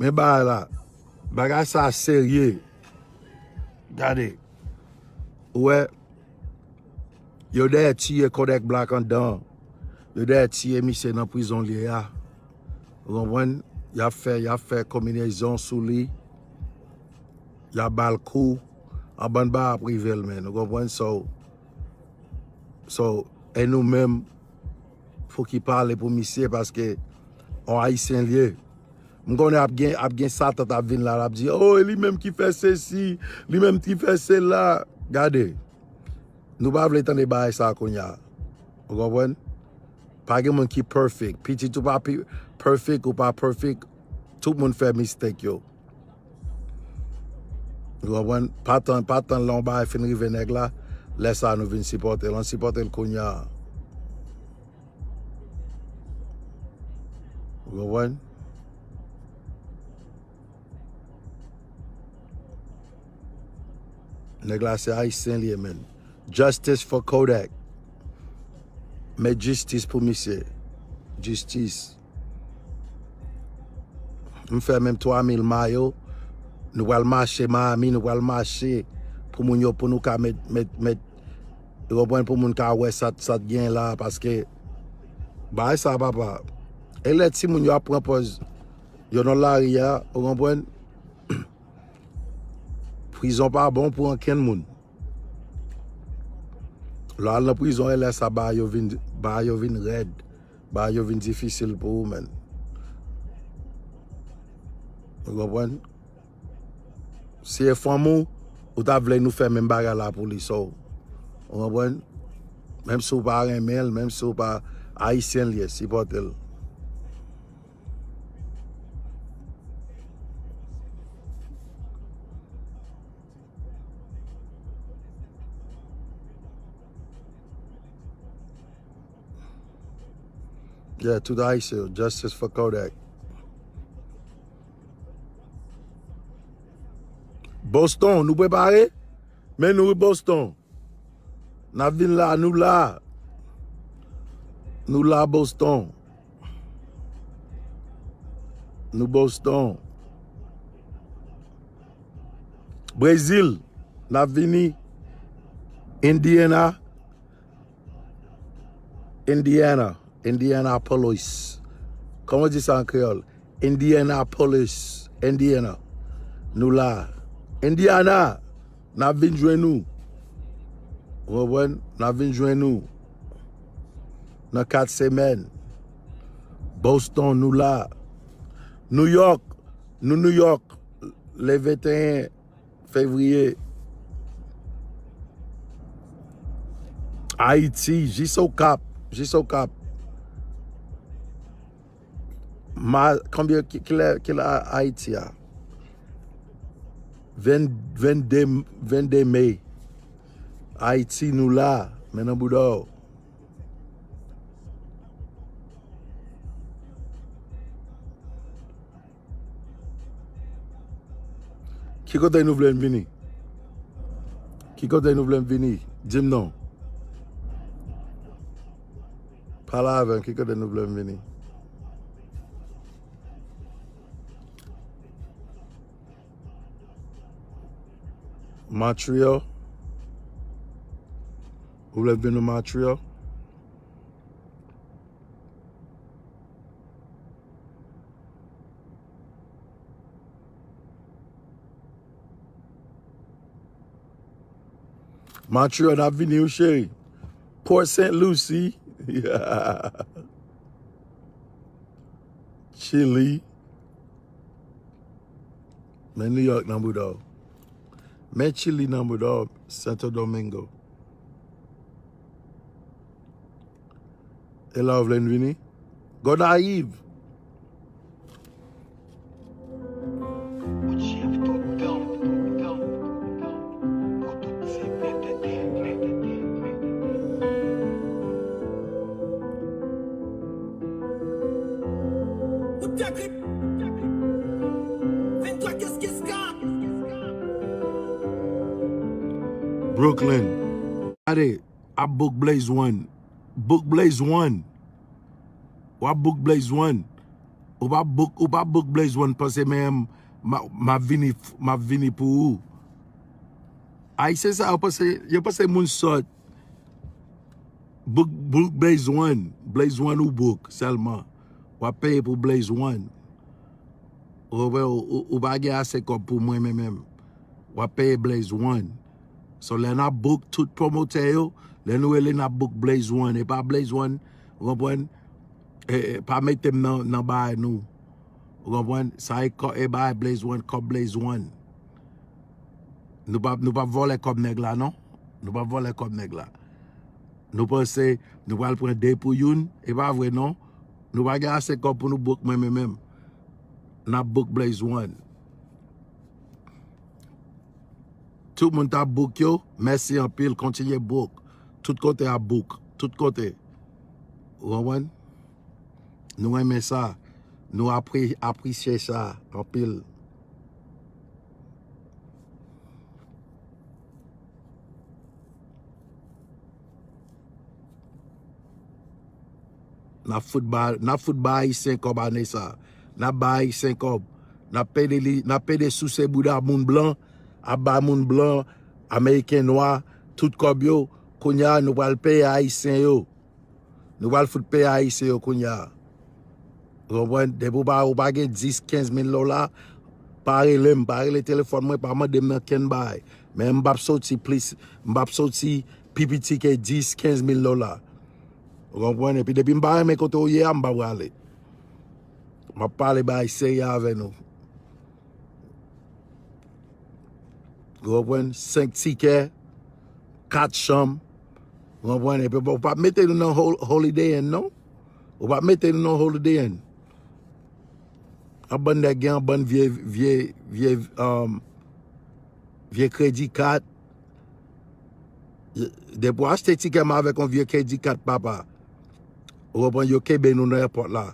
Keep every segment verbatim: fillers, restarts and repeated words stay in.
Men bagay la. Bagay sa serye. Gade. Ou wè, yo dèyè tiye Kodak Black anndan. Yo dèyè tiye misye nan prizon l ye a. Ou konprann? Y ap fè, y ap fè konbinezon sou li. Y ap ba l kou. An bann bagay ap rive l, menn. Ou konprann? So, so, e nou menm, fò ki pale pou misye, paske on Ayisyen l ye. M konnen ap gen, ap gen Satan t ap vin la, l ap di, "Oh, e li menm ki fè sesi, li menm ki fè sela." Gade, nou pa vle tande bagay sa kounye a. Ou konprann? Pa gen moun ki perfect. Pitit ou pa pi-, perfect, ou pa perfect. Tout moun fè mistake yo. Ou konprann? Pa tann, pa tann lè yon bagay fin rive nèg la, lè sa a nou vin sipòte l. Ann sipòte l kounye a. Ou konprann? Nèg la se Ayisyen li ye, menn. Justice for Kodak. Met jistis pou misye. Jistis. M fè menm twa mil mayo. Nou pral mache Miami, nou pral mache pou moun yo, pou nou ka met, met, met, ou konprann, pou moun ka wè sa, sa t gen la, paske bagay sa, papa. E lè timoun yo ap pran pòz yo nan lari a, ou konprann? Prizon pa bon pou ankenn moun. Lè w al nan prizon, e lè sa bagay yo vin, bagay yo vin rèd. Bagay yo vin difisil pou ou, menn. Ou konprann? Si e fanm ou, ou ta vle nou fè menm bagay la pou li, so. Ou konprann? Menm si w pa renmen l, menm si w pa Ayisyen l ye, sipòte l. Yeah, tout Ayisyen yo, justice for Kodak. Boston, nou prepare? Men nou wi Boston. N ap vin la, nou la. Nou la Boston. Nou Boston. Brezil, n ap vini. Indiana. Indiana, Indianapolis. Kòman di sa an kreyòl? Indianapolis, Indiana. Nou la. Indiana, n ap vin jwenn nou. Ou konprann? N ap vin jwenn nou. Nan kat semèn. Boston, nou la. New York, nou New York, le venteyen fevriye. Ayiti, jis Okap, jis Okap. Ma, konbyen, ki, kilè, kilè Ayiti a? Venn, vennde, vennde me. Ayiti, nou la, men nan bouda w. Ki kote nou vle m vini? Ki kote nou vle m vini? Di m non. Pale avè m, ki kote nou vle m vini? Montreal. Ou vle m vin nan Montreal? Montreal, n ap vini wi, cheri. Port Saint Lucie. Chili. Men New York nan bouda w. Men Chili nan bouda w, Santo Domingo. E la w vle n vini? Gonayiv. Brooklyn. Gade, ap book Blaze One. Book Blaze One. W ap book Blaze One. Ou pa book, ou pa book Blaze One, panse menm m a- m ap vini, m ap vini pou ou. Ayisyen sa yo panse, yo panse moun sòt. Book, book Blaze One, Blaze One ou book sèlman. W ap peye pou Blaze One. Ou, ou, ou, ou pa gen ase kòb pou mwen menm menm. W ap peye Blaze One. So lè n ap book tout pwomotè yo, lè nou rele n ap book Blaze One. E pa Blaze One, ou konprann? E, e, pa mete m nan, nan bagay nou. Ou konprann? Sa e kò- e bagay Blaze One, kòb Blaze One. Nou pa, nou pa vòlè kòb nèg la, non. Nou pa vòlè kòb nèg la. Nou panse nou pral pran de pou youn. E pa vre, non. Nou pa gen ase kòb pou nou book mwen menm menm. N ap book Blaze One. Tout moun t ap book yo, mèsi anpil, kontinye book. Tout kote ap book, tout kote. Ou konprann? Nou renmen sa. Nou apre- apresye sa anpil. N ap fout ba, n ap fout ba Ayisyen kòb ane sa. N ap ba Ayisyen kòb. N ap pede li, n ap pede souse bouda moun blan, ap ba moun blan, Ameriken nwa, tout kòb yo. Kounye a, nou pral peye Ayisyen yo. Nou pral fout peye Ayisyen yo kounye a. Ou konprann? Depi w pa, ou pa gen dis, kenz mil dola, pa rele m, pa rele telefòn mwen, pa mande m nan kenn bagay. Men m p ap soti plis, m p ap soti pi piti ke dis, kenz mil dola. Ou konprann? Epi depi m pa renmen kote w ye a, m pa prale. M ap pale bagay serye avè nou. Ou konprann? Senk tikè, kat chanm. Ou konprann? Epi ou p ap mete nou nan hol- Holiday Inn, non. Ou p ap mete nou nan Holiday Inn. Yon bann nèg gen yon bann vye, vye, vye, um, vye kredi kat. Depi w achte tikè m avèk yon vye kredi kat, papa. Ou konprann? Yo kenbe nou nan èpòt la.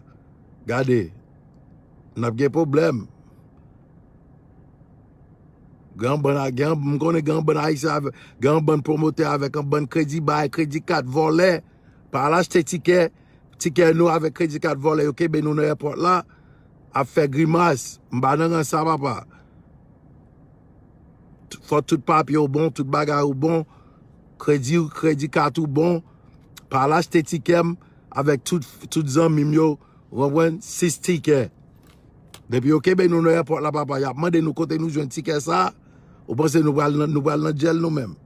Gade. N ap gen pwoblèm. Gen yon bann a- gen yon- m konnen gen yon bann Ayisyen avè- gen yon bann pwomotè avèk yon bann kredi bay, kredi kat vòlè. Pa al achte tikè, tikè nou avèk kredi kat vòlè, yo kenbe nou nan èpòt la, ap fè grimas. M pa nan rans sa, papa. T- Fò tout papye w bon, tout bagay ou bon, kredi, kredi kat ou bon. Pa al achte tikè m avèk tout, tout zanmi m yo, ou konprann? Sis tikè. Depi yo kenbe nou nan èpòt la, papa, y ap mande nou kote nou jwenn tikè sa. Ou panse nou pral nan, nou pral nan djèl nou menm?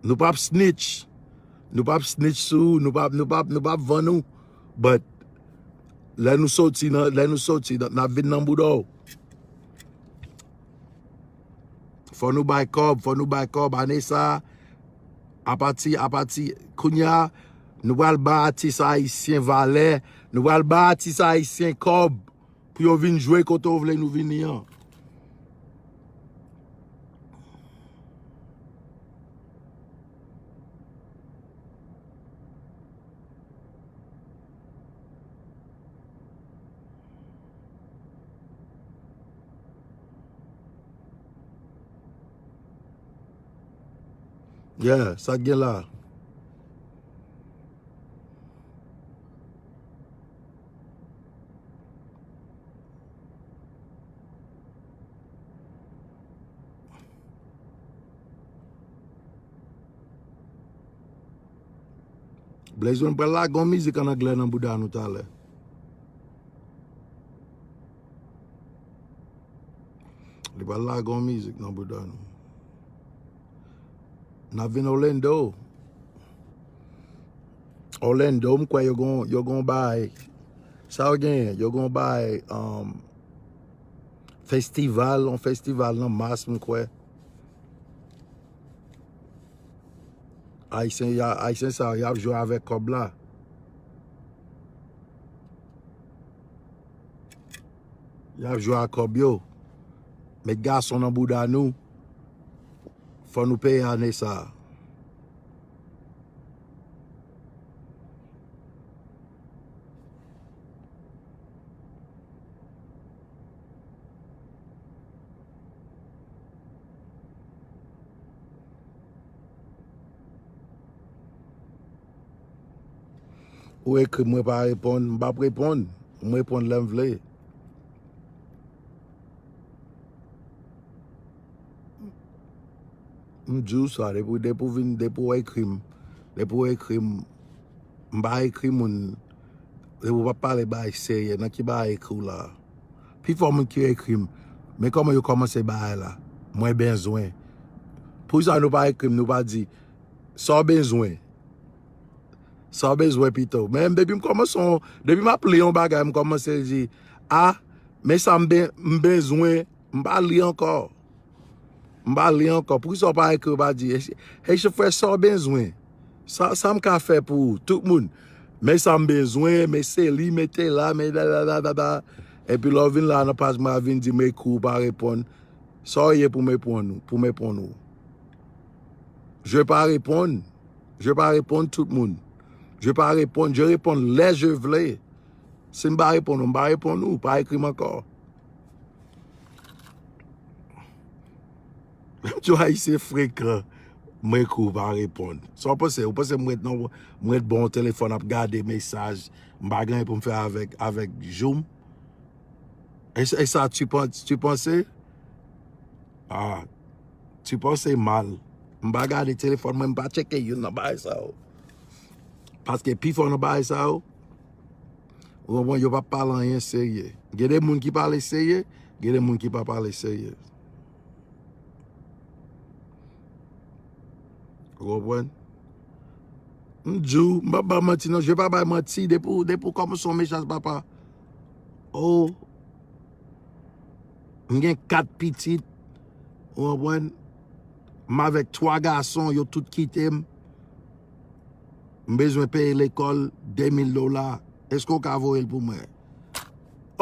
Nou p ap snitch. Nou p ap snitch sou ou, nou p ap, nou p ap, nou p ap vann ou. But, lè nou soti nan, lè nou soti nan, n ap vin nan bouda w. Fò nou bay kòb, fò nou bay kòb. Ane sa, apati, apati, kounye a, nou pral bay atis ayisyen valè, nou pral bay atis ayisyen kòb pou yo vin jwe kote w vle nou vini an. Yeah, sa k gen la? Blaze One pral lage yon mizik an anglè nan bouda nou talè. Li pral lage yon mizik nan bouda nou. N ap vin Orlando. Orlando, m kwè yo gon, yo gon bay. Sa yo genyen? Yo gon bay, um, festival, yon festival nan mas, m kwè. Ayisyen, y a- Ayisyen sa yo, y ap jwe avèk kòb la. Y ap jwe ak kòb yo. Met gason nan bouda nou. Fò nou peye ane sa a. Ou ekri m, mwen pa reponn, m p ap reponn. M reponn lè m vle. M di w sa, depi, depi w vin, depi w ekri m, depi w ekri m, m pa ekri moun, depi w pa pale bagay serye, nan ki bagay ekri w la? Pifò moun ki ekri m, men kòman yo kòmanse bagay la? Mwen bezwen. Poukisa nou pa ekri m, nou pa di, sa w bezwen? Sa w bezwen pito? Men depi m kòmanse yon, depi m ap li yon bagay, m kòmanse di, a, men sa m ben-, m bezwen, m pa li ankò. M pa li ankò. Poukisa w pa ekri, w pa di, Haitian Fresh, sa w bezwen? Sa, sa m ka fè pou ou? Tout moun. Men sa m bezwen, men se li, men te la, men dadadadada. Epi lè w vin la nan paj mwen, a vin di m ekri w pa reponn. Sa w ye pou m reponn ou, pou m reponn ou? Je pa reponn. Je pa reponn tout moun. Je pa reponn. Je reponn lè je vle. Si m pa reponn ou, m pa reponn ou. Pa ekri m ankò. Menm ti ayisyen frekan, mwen ekri w pa reponn. Sa w panse? Ou panse mwen ret nan, mwen ret bò yon telefòn ap gade mesaj? M pa gen anyen pou m fè avèk, avèk jou m? E, e sa, tu pen-, tu panse? Ah, tu panse mal. M pa gade telefòn mwen, m pa tcheke youn nan bagay sa yo. Paske pifò nan bagay sa yo, ou konprann, yo pa pale anyen serye. Gen de moun ki pale serye, gen de moun ki pa pale serye. Ou konprann? M di w, m pa ba manti non, je pa bay manti, depi w, depi w kòmanse yon mesaj papa. Oh, m gen kat pitit, ou konprann? M avèk twa gason, yo tout kite m. M bezwen peye lekòl de mil dola. Èske w ka voye l pou mwen?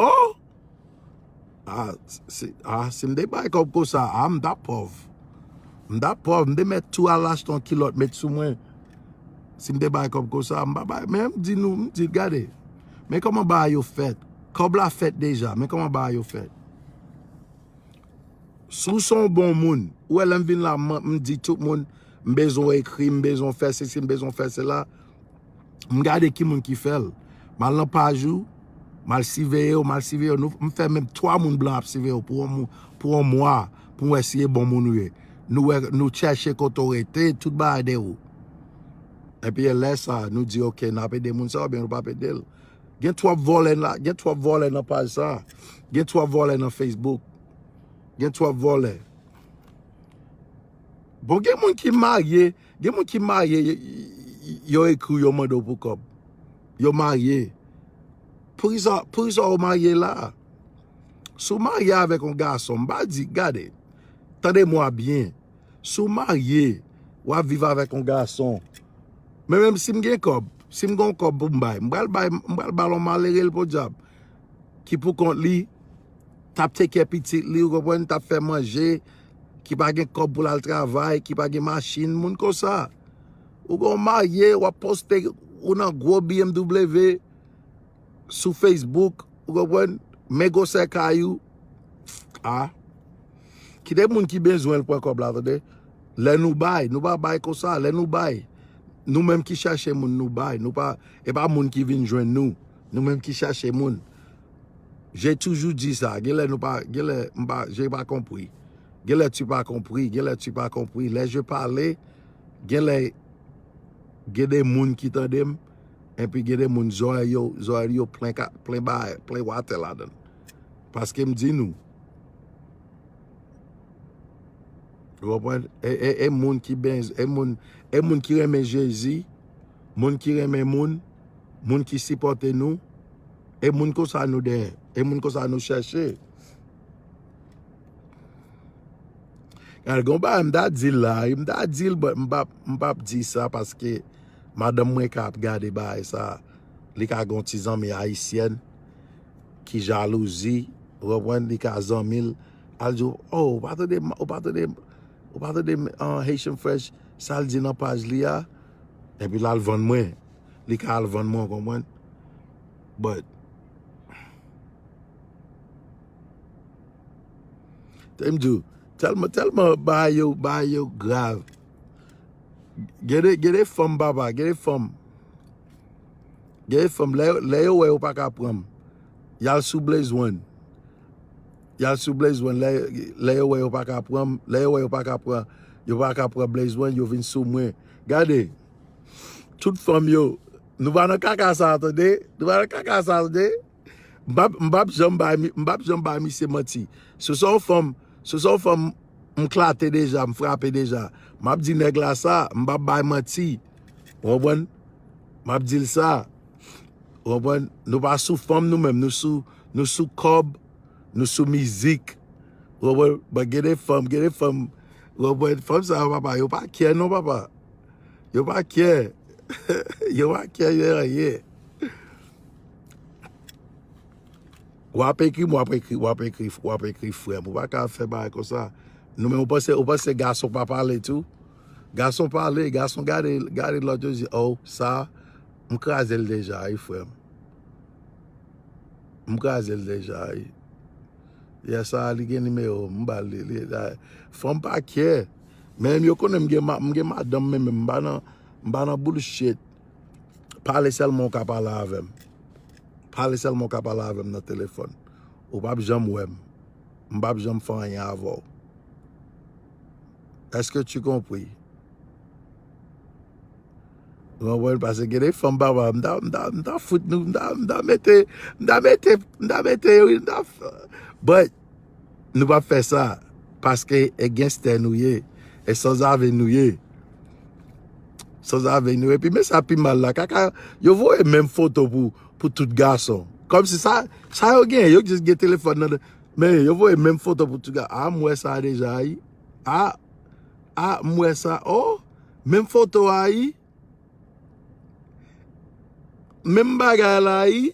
Oh! Ah, si, ah, si m te bay kòb konsa, ah, m t ap pòv. M t ap pòv, m te mèt tou al achte yon kilòt met sou mwen. Si m te bay kòb konsa, m pa bay. Men m di nou, m di, gade. Men kòman bagay yo fèt. Kòb la fèt deja, men kòman bagay yo fèt. Si w se yon bon moun, ou wè lè m vin la, m, m di tout moun, m bezwen w ekri, m bezwen w fè sesi, m bezwen w fè sela. M gade ki moun ki fè l. M al nan paj ou, m al siveye w, m al siveye w. Nou, m fè menm twa moun blan ap siveye w pou yon mou-, pou yon mwa, pou m wè si e bon moun ou ye. Nou wè, nou chèche kote w rete, tout bagay de ou. Epi e lè sa, nou di, oke, n ap ede moun sa, oubyen nou p ap ede l. Gen twòp vòlè la, gen twòp vòlè nan paj sa. Gen twòp vòlè nan Facebook. Gen twòp vòlè. Bon, gen moun ki marye, gen moun ki marye, y-, y-, yo ekri w, yo mande w pou kòb. Yo marye. Poukisa, poukisa w marye la? Si w marye avèk yon gason, m pa di, gade, tande mwa byen. Si w marye, w ap viv avèk yon gason. Men menm si m gen kòb, si m gen yon kòb pou m bay, m pral bay, m pral ba l yon malere l podyab. Ki pou kont li, t ap take care pitit li, ou konprann, t ap fè manje, ki pa gen kòb pou l al travay, ki pa gen machin, moun konsa. Ou gon marye, w ap poste ou nan gwo B M W sou Facebook, ou konprann, men gwosè kay ou. Ah. Kite moun ki bezwen l pran kòb la, tande. Lè nou bay, nou pa bay konsa, lè nou bay. Nou menm ki chèche moun, nou bay. Nou pa, e pa moun ki vin jwenn nou. Nou menm ki chèche moun. J'ai toujours dit ça. Genlè nou pa, genlè m pa, j'ai pas compris. Genlè tu pas compris, genlè tu pas compris. Lè je pale, genlè gen de moun ki tande m, epi gen de moun zòrèy yo, zòrèy yo plen ka, plen ba, plen watè ladan l. Paske m di nou, ou konprann? E, e, e moun ki ben, e moun, e moun ki renmen Jezi, moun ki renmen moun, moun ki sipòte nou, e moun konsa nou dèyè, e moun konsa nou chèche. Gade, gon bagay m ta di l la, m ta di l, but m p ap, m p ap di sa paske madanm mwen ka ap gade bagay sa. Li ka gon ti zanmi ayisyèn ki jalouzi, ou konprann, li ka zanmi l. Al di w, oh, ou pa tande, ou pa tande, ou pa tande, uh, Haitian Fresh, sa l di nan paj li a? Epi l al vann mwen. Li ka al vann mwen, ou konprann? But, te m di w, tèlman, tèlman bagay yo, bagay yo grav. Gen de, gen de fanm, papa, gen de fanm. Gen fanm, lè, lè yo wè yo pa ka pran m, y al sou Blaze One. Y al sou Blaze One. Lè, lè yo wè yo pa ka pran m, lè yo wè yo pa ka pran, yo pa ka pran Blaze One, yo vin sou mwen. Gade, tout fanm yo, nou pa nan kaka sa, tande? Nou pa nan kaka sa, tande? M p ap, m p ap janm bay, mi- m p ap janm bay misye manti. Si se yon fanm, si se yon fanm m klate deja, m frape deja, m ap di nèg la sa, m p ap bay manti. Ou konprann? M ap di l sa. Ou konprann? Nou pa sou fanm nou menm, nou sou, nou sou kòb, nou sou mizik. Ou konprann? But gen de fanm, gen de fanm, ou konprann? Fanm sa yo, papa, yo pa care non, papa. Yo pa care. Yo pa care de anyen. W ap ekri m, w ap ekri, w ap ekri, w ap ekri frè m. Ou pa ka fè bagay konsa. Nou menm, ou panse, ou panse gason pa pale tou? Gason pale, gason gade, gade lòt yo di, oh, sa, m kraze l deja, wi, frè m. M kraze l deja, wi. Yè sa, li gen nimewo m, m ba l li, li, la, fanm pa care. Men yo konnen m gen, ma- m gen madanm, men, men m pa nan, m pa nan bullshit. Pale sèlman w ka pale avè m. Pale sèlman w ka pale avè m nan telefòn. Ou p ap janm wè m. M p ap janm fè anyen avè w. Est-ce que tu compris? Ou konprann? Paske gen de fanm, papa, m ta, m ta, m ta fout nou, m ta, m ta mete, m ta mete, m ta mete, wi, m ta f- But, nou p ap fè sa. Paske e gangster nou ye. E sanzave nou ye. Sanzave nou. Epi, men sa pi mal la. Kaka, yo voye menm foto pou, pou tout gason. Kòmsi sa, sa yo gen, yo jis gen telefòn nan. Men, yo voye menm foto pou tout gason. A, m wè sa deja, wi. A, a, m wè sa. Oh, menm foto a, wi. Menm bagay la, wi.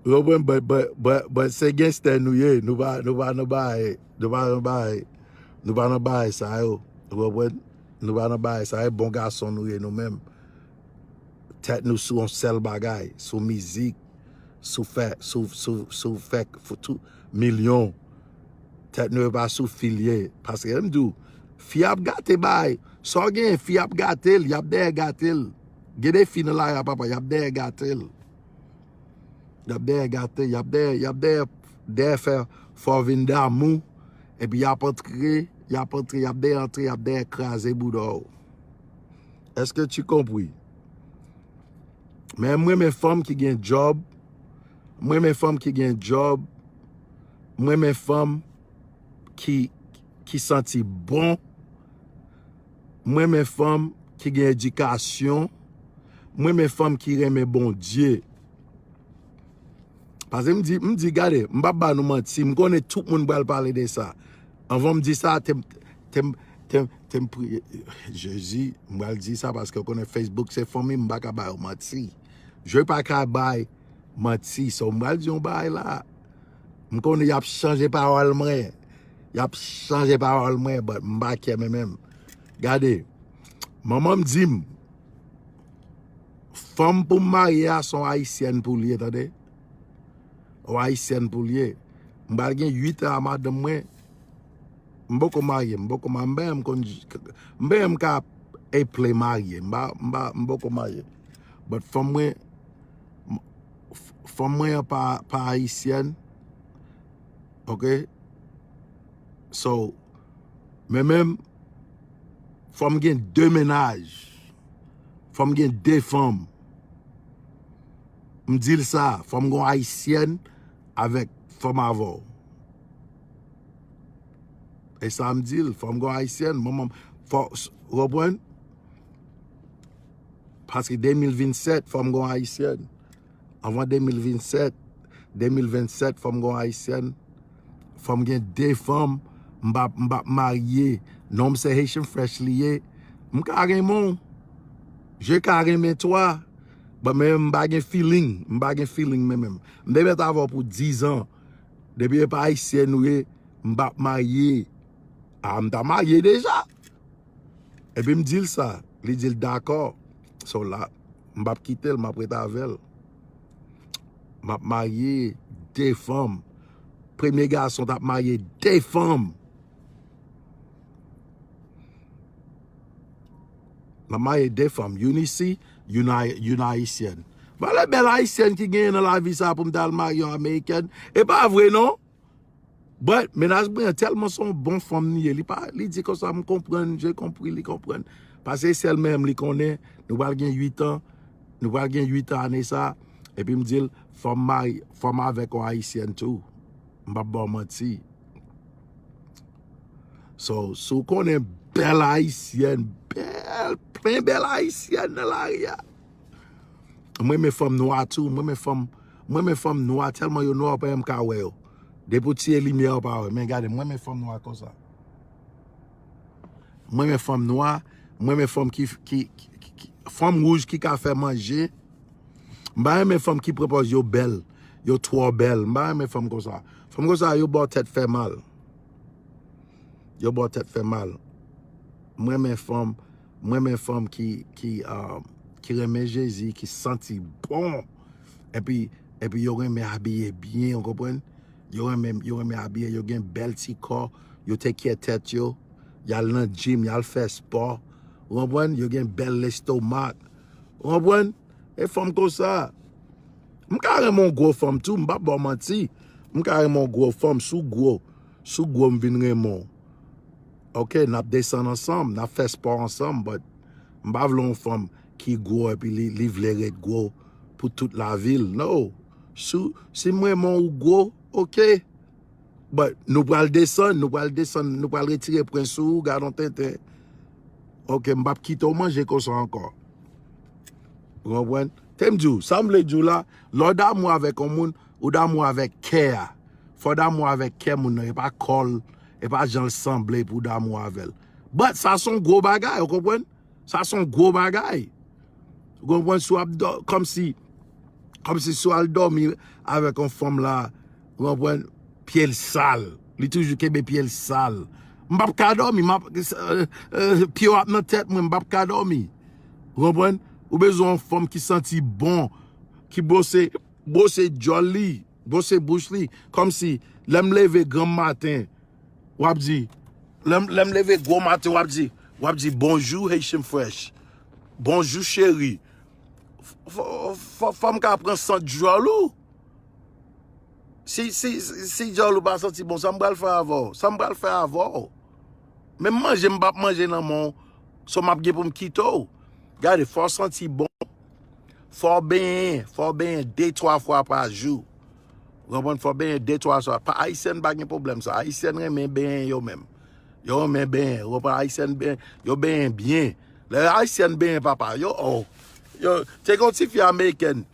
Ou konprann? But, but, but, but se gangster nou ye. Nou pa, nou pa nan bagay, nou pa nan bagay, nou pa nan bagay sa yo. Ou konprann? Nou pa nan bagay sa yo. Bon gason nou ye nou menm. Tèt nou sou yon sèl bagay, sou mizik, sou fè, sou, sou, sou fè, fou- tout milyon. Tèt nou e pa sou fi l ye. Paske, m di w, fi ap gate bagay. Sa w gen, fi ap gate l, y ap dèyè gate l. Gen de fi nan lari a, papa, y ap dèyè gate l. Y ap dèyè gate, y ap dèyè, y ap dèyè, dèyè fè, fè w vin damou. Epi y ap antre, y ap antre, y ap dèyè antre, y ap dèyè kraze bouda w. Est-ce que tu compris? Men m renmen fanm ki gen djòb. M renmen fanm ki gen djòb. M renmen fanm ki, ki santi bon. M renmen fanm ki gen edikasyon. M renmen fanm ki renmen Bondye. Paske m di, m di, gade, m p ap ba nou manti, m konnen tout moun pral pale de sa. Anvan m di sa, te m, te m, te m, te m priye, Jezi, m pral di sa paske w konnen Facebook se fanmi, m pa ka ba yo manti. Je pa ka bay manti, so m pral di yon bagay la. M konnen y ap chanje pawòl mwen. Y ap chanje pawòl mwen, but m pa care menm menm. Gade, manman m di m, fanm pou m marye a, se yon ayisyèn pou l ye, tande? Yon ayisyèn pou l ye. M pral gen uit an a madanm mwen. M poko marye, m poko marye. M benyen m konn, m benyen m ka eple marye. M pa, m pa, m poko marye. But fanm mwen, m- f- fanm mwen an pa, pa ayisyèn. Ok? So, men menm, fò m gen de mennaj. Fò m gen de fanm. M di l sa, fò m gon ayisyèn avèk fanm avè w. E sa m di l, fò m gon ayisyèn, manman m, fò, ou konprann? Paske de mil vennsèt, fò m gon ayisyèn. Anvan de mil vennsèt, de mil vennsèt, fò m gon ayisyèn. Fò m gen de fanm, m p ap, m p ap marye. Non m se Haitian Fresh li ye. M ka renmen w. Je ka renmen twa. But men m pa gen feeling. M pa gen feeling men menm. M te mèt avè w pou diz an. Depi e pa ayisyèn ou ye, m p ap marye. A, m ta marye deja. Epi m di l sa. Li di l dakò. So la, m p ap kite l, m ap ret avè l. M ap marye de fanm. Premye gason t ap marye de fanm. M ap marye de fanm, youn isi, youn, youn ayisyèn. Valè bèl ayisyèn ki genyen nan lavi sa pou m ta al marye yon amerikèn. E pa vre non. But mennaj mwen an tèlman se yon bon fanm li ye. Li pa li di konsa m konprann, je konpri, li konprann. Paske sèl menm li konnen, nou pral gen uit an, nou pral gen uit an ane sa, epi m di l, fò m marye, fò m avèk yon ayisyèn tou. M p ap ba w manti. So, si w konnen bèl ayisyèn, bèl, plen bèl ayisyèn nan lari a. M renmen fanm nwa tou, m renmen fanm, m renmen fanm nwa tèlman yo nwa ou pa menm ka wè yo. Depi w tiye limyè ou pa wè. Men gade, m renmen fanm nwa konsa. M renmen fanm nwa, m renmen fanm ki, ki, ki, ki, ki fanm wouj ki ka fè manje. M pa renmen fanm ki pran pòz yo bèl, yo twò bèl. M pa renmen fanm konsa. Fanm konsa, yo ba w tèt fè mal. Yo ba w tèt fè mal. M renmen fanm, m renmen fanm ki, ki, um, ki renmen Jezi, ki santi bon. Epi, epi yo renmen abiye byen, ou konprann? Yo renmen, yo renmen abiye, yo gen bèl ti kò, yo te kyè tèt yo, y al nan gym, y al fè spò. Ou konprann? Yo gen bèl lestomak. Ou konprann? E fanm konsa. M ka renmen yon gwo fanm tou, m p ap ba w manti. M ka renmen yon gwo fanm, si w gwo. Si w gwo, m vin renmen w. Ok, n ap desann ansanm, n ap fè spò ansanm, but m pa vle yon fanm ki gwo epi li, li vle ret gwo pou tout lavi l. No. Si, si m renmen w ou gwo, ok. But nou pral desann, nou pral desann, nou pral retire pwen sou ou, gad on tenten. Ok, m p ap kite w manje konsa ankò. Ou konprann? Te m di w, sa m vle di w la, lè w damou avèk yon moun, ou damou avèk kè a. Fò w damou avèk kè moun nan, e pa kò l, e pa jan l sanble pou w damou avè l. But sa se yon gwo bagay, ou konprann? Sa se yon gwo bagay. Ou konprann? Si w ap dò-, kòmsi, kòmsi si w al dòmi avèk yon fanm la, ou konprann? Pye l sal. Li toujou kenbe pye l sal. M p ap ka dòmi, m ap, euh, euh, pye w ap nan tèt mwen, m p ap ka dòmi. Ou konprann? Ou bezwen yon fanm ki santi bon, ki bwose, bwose djòl li, bwose bouch li. Kòmsi, lè m leve granm maten, w ap di, lè m, lè m leve gwo maten, w ap di, w ap di, "Bonjou, Haitian Fresh. Bonjou, cheri." Fò, fò, fò m ka pran sant djòl ou. Si, si, si, si djòl ou pa santi bon, sa m pral fè avè w? Sa m pral fè avè w? Menm manje m p ap manje nan men w, so m ap gen pou m kite w. Gade, fò w santi bon. Fò w benyen, fò w benyen de, twa fwa pa jou. Ou konprann? Fò w benyen de, twa fwa. Pa, Ayisyèn pa gen pwoblèm sa. Ayisyèn renmen benyen yo menm. Yo renmen benyen. Ou konprann? Ayisyèn ben-, yo benyen byen. Lè Ayisyèn benyen, papa, yo, oh. Yo, te gen yon tifi amerikèn.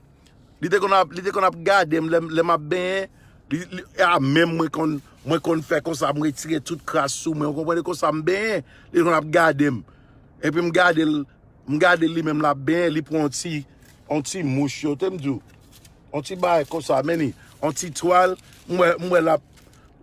Li te konn ap, li te konn ap gade m lè, lè m ap benyen. Li, li, a menm mwen konn, mwen konn fè konsa, m retire tout kras sou mwen. Ou konprann? E konsa m benyen. Li te konn ap gade m. Epi m gade l, m gade li menm l ap benyen, li pran yon ti, yon ti mouch yo, te m di w. Yon ti bagay konsa, men li, yon ti twal, m wè, m wè l ap,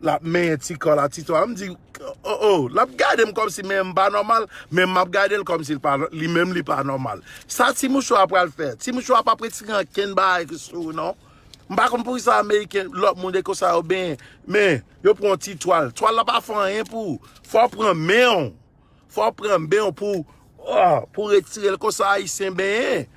l ap menyen ti kò la, ti twal. M di, oh, oh, l ap gade m kòmsi men m pa nòmal, men m ap gade l kòmsi l pa, li menm li pa nòmal. Sa ti mouchwa a pral fè? Ti mouchwa a p ap retire ankenn bagay ki sou ou, non. M pa konn poukisa Ameriken, lòt moun, e konsa yo benyen, men yo pran yon ti twal. Twal la pa fè anyen pou ou. Fò w pran men w. Fò w pran men w pou, ah, pou retire l konsa Ayisyen benyen.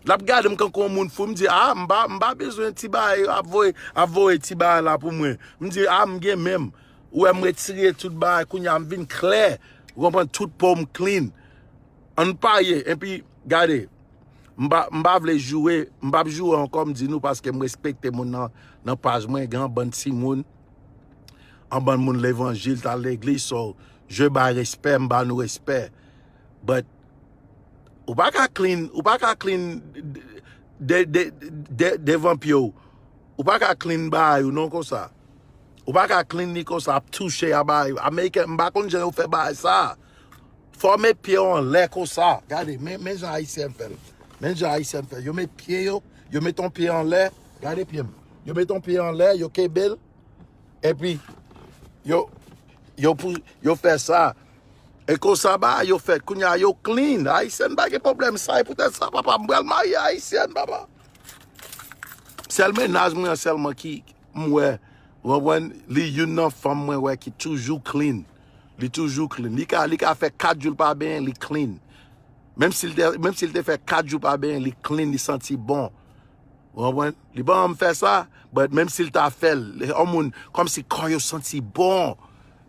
L ap gade m kankou yon moun fou. M di, ah, m pa, m pa bezwen ti bagay ap voye, ap voye ti bagay la pou mwen. M di, ah, m gen men m. Ou wè m retire tout bagay, kounye a m vin klè. Ou konprann? Tout po m clean. Ann parye. Epi, gade, m pa, m pa vle joure, m p ap joure ankò, m di nou, paske m respekte moun nan, nan paj mwen, gen yon bann timoun, yon bann moun levanjil, t al legliz, so, je bay respè, m ba nou respè. But, ou pa ka clean, ou pa ka clean de, de, de, devan pye w. Ou pa ka clean bagay ou non konsa. Ou pa ka clean li konsa, ap touche a bagay. Ameriken, m pa konn jan yo fè bagay sa. Fò w met pye w anlè konsa. Gade, men, men jan Ayisyen fè l. Men jan Ayisyen fè l. Yo met pye yo, yo met yon pye anlè. Gade pye m. Yo met yon pye anlè, yo kenbe l. Epi, yo, yo pou, yo fè sa. E konsa bagay yo fèt. Kounye a, yo clean. Ayisyen pa gen pwoblèm sa. E poutèt sa, papa, m pral marye Ayisyen, papa. Sèl mennaj mwen an sèlman ki, m wè, ou konprann, li youn nan fanm mwen wè ki toujou clean. Li toujou clean. Li ka, li ka fè kat jou l pa benyen, li clean. Menm si l te, menm si l te fè kat jou pa benyen, li clean, li santi bon. Ou konprann? Li pa janm fè sa, but menm si l ta fè l, yon moun, kòmsi kò yo santi bon.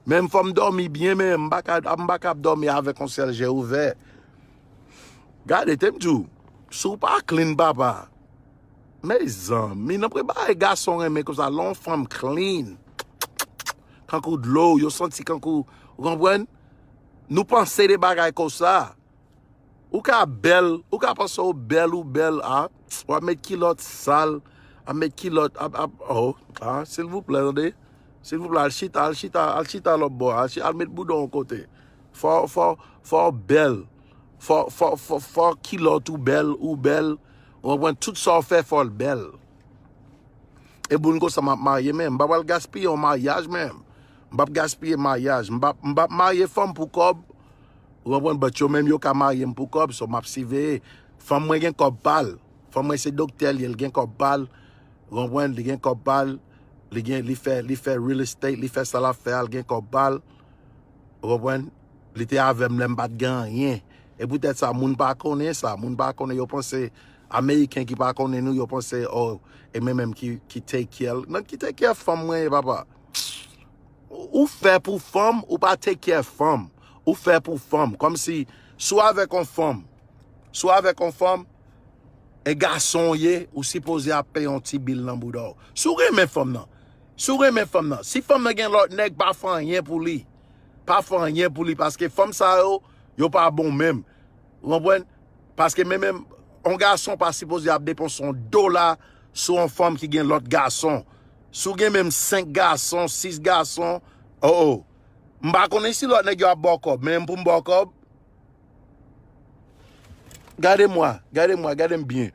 Menm fò m dòmi byen, men m pa ka, m pa ka ap dòmi avèk yon sèl je ouvè. Gade, te m di w, si w pa clean, papa, mezanmi, nan pre bagay gason renmen konsa, lè yon fanm clean, kankou dlo, yo santi kankou, ou konprann? Nou panse de bagay konsa. Ou ka bèl, ou ka panse w bèl, ou bèl, a, w ap met kilòt sal, ap met kilòt, ap, ap, oh, a, silvouplè, tande? Silvouplè, al chita, al chita, al chita lòt bò, al, chi- al met bouda w yon kote. Fò, fò, fò w bèl. Fò, fò, fò, fò kilòt ou bèl, ou bèl. Ou konprann? Tout sa w fè, fò l bèl. E moun konsa m ap marye, men m pa pral gaspiye yon maryaj, men m p ap gaspiye maryaj. M p ap, m p ap marye fanm pou kòb. Ou konprann? But yo menm yo ka marye m pou kòb, so m ap siveye. Fanm mwen gen kòb pa l. Fanm mwen se doktè l ye, l gen kòb pa l. Ou konprann? Li gen kòb pa l. Li gen, li fè, li fè real estate, li fè sa l ap fè a, l gen kòb pa l. Ou konprann? Li te avè m lè m pa t gen anyen. E poutèt sa, moun pa konnen sa. Moun pa konnen, yo panse, Ameriken ki pa konnen nou, yo panse, oh, e mwen menm ki, ki take care. Nan ki take care fanm mwen ye, papa? Ou, ou fè pou fanm, ou pa take care fanm. Ou fè pou fanm. Kòmsi, si w avèk yon fanm, si w avèk yon fanm, e gason w ye, ou sipoze ap peye yon ti bil nan bouda w. Si w renmen fanm nan, si w renmen fanm nan, si fanm nan gen lòt nèg, pa fè anyen pou li. Pa fè anyen pou li, paske fanm sa yo, yo pa bon menm. Ou konprann? Paske menm, menm, yon gason pa sipoze ap depanse yon dola sou yon fanm ki gen lòt gason. Si w gen menm senk gason, sis gason, oh, oh. M pa konnen si lòt nèg yo ap ba w kòb, men m pou m ba w kòb. Gade mwa, gade mwa, gade m byen.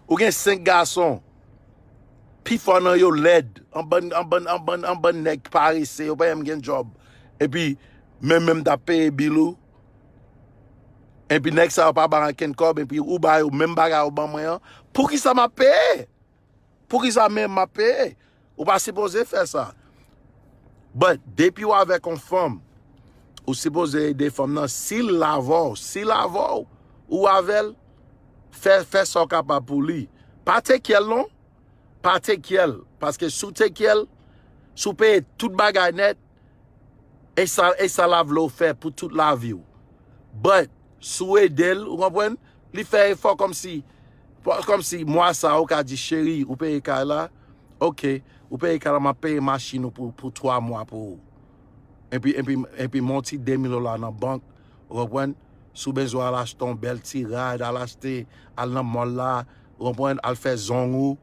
Ou gen senk gason, pifò nan yo lèd, an bann, an bann, an bann, an bann nèg parese, yo pa janm gen djòb. Epi, menm menm t ap peye bil ou. Epi nèg sa yo pa ba ankenn kòb, epi ou ba yo menm bagay ou ban mwen an. Poukisa m ap peye? Poukisa menm m ap peye? Ou pa sipoze fè sa. But, depi w avèk yon fanm, ou sipoze ede fanm nan. Si l la avè w, si l avè w, ou avè l, fè, fè sa w kapab pou li. Pa take care l non. Pa take care l. Paske si w take care l, si w peye tout bagay nèt, e sa, e sa l ap vle w fè pou tout lavi w. But, si w ede l, ou konprann? Li fè efò kòmsi, kòmsi mwa sa a, ou ka di, cheri, ou peye kay la? Ok, ou peye kay la, m ap peye machin ou pou, pou twa mwa pou ou. Epi, epi, epi, m yon ti de mil dola nan bank, ou konprann? Si w bezwen al achte yon bèl ti rad, al achte, al nan mall la, ou konprann? Al fè zong ou,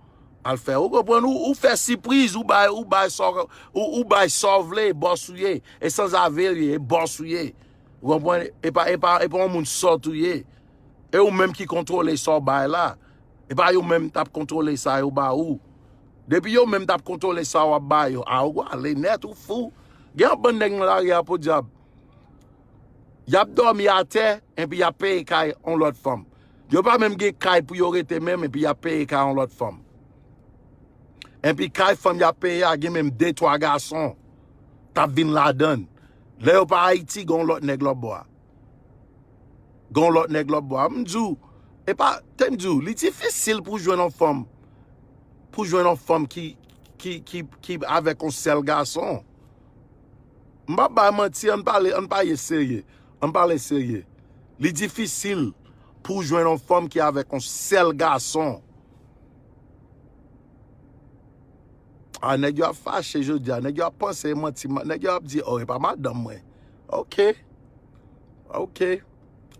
al fè, ou konprann? Ou, ou fè sipriz, ou bay, ou bay sa, ou, ou bay sa w vle, bòs ou ye, e sanzave l ye, e bòs ou ye. Ou konprann? E pa, e pa, e pa yon moun sòt ou ye. E ou menm ki kontwole sa w bay la. E pa yo menm t ap kontwole sa yo ba ou. Depi yo menm t ap kontwole sa w ap ba yo, a ou ale nèt, ou fou. Gen yon bann nèg nan lari a, podyab. Y ap dòmi atè, epi y ap peye kay yon lòt fanm. Yo pa menm gen kay pou yo rete menm, epi y ap peye kay yon lòt fanm. Epi kay fanm y ap peye a, gen menm de, twa gason t ap vin ladan l. Lè yo pa Ayiti, gen yon lòt nèg lòt bò a. Gen yon lòt nèg lòt bò a. M di w, e pa, te m di w, li difisil pou jwenn yon fanm, pou jwenn yon fanm ki, ki, ki, ki avèk yon sèl gason. M p ap bay manti, ann pale, ann pale serye. Ann pale serye. Li difisil pou w jwenn yon fanm ki avèk yon sèl gason. A, nèg yo ap fache jodi a. Nèg yo ap panse e manti. Nèg yo ap di, oh, e pa madanm mwen. Ok. Ok.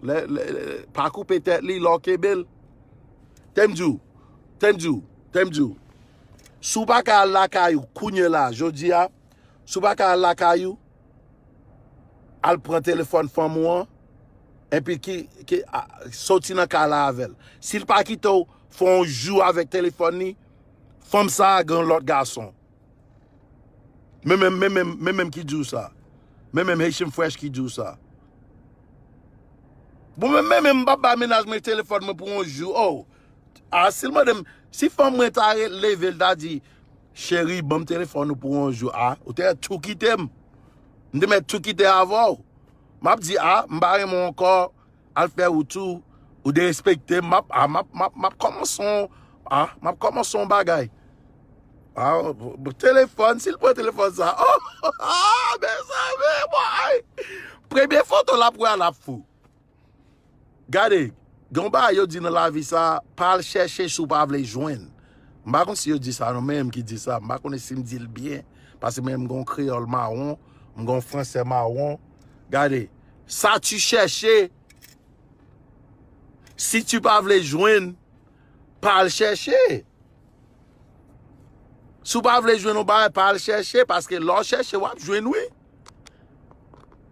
Lè, lè, lè, pa koupe tèt li, lè w kenbe l. Te m di w. Te m di w. Te m di w. Si w pa ka al lakay ou kounye la, jodi a, si w pa ka al lakay ou, al pran telefòn fanm ou an, epi ki, ki, a, soti nan kay la avè l. Si l pa kite w fè yon jou avèk telefòn li, fanm sa a gen yon lòt gason. Men menm, men menm, men menm ki di w sa. Men menm Haitian Fresh ki di w sa. Bon, men, men menm m p ap bay mennaj mwen telefòn mwen pou yon jou. Oh, a, si l mande m, si fanm mwen ta re-, leve, l ta di, cheri, ban m telefòn ou pou yon jou. A, ou te mèt tou kite m. M te mèt tou kite avè w. M ap di, a, m pa renmen w ankò, al fè wout ou, Ou derespekte m, m ap, a, m ap, m ap, m ap kòmanse yon, a, m ap kòmanse yon bagay. A, telefòn, si l pran telefòn sa, oh, ah, mezanmi, boy! Premye foto l ap wè a, l ap fou. Gade, gen yon bagay yo di nan lavi sa, pa al chèche si w pa vle jwenn. M pa konn si yo di sa non, men m ki di sa. M pa konnen si m di l byen, paske mwen m gen yon kreyòl mawon, m gen yon fransè mawon. Gade, sa tu chèche, si tu pa vle jwenn, pa al chèche. Si w pa vle jwenn yon bagay, pa al chèche, paske lè w chèche, w ap jwenn, wi.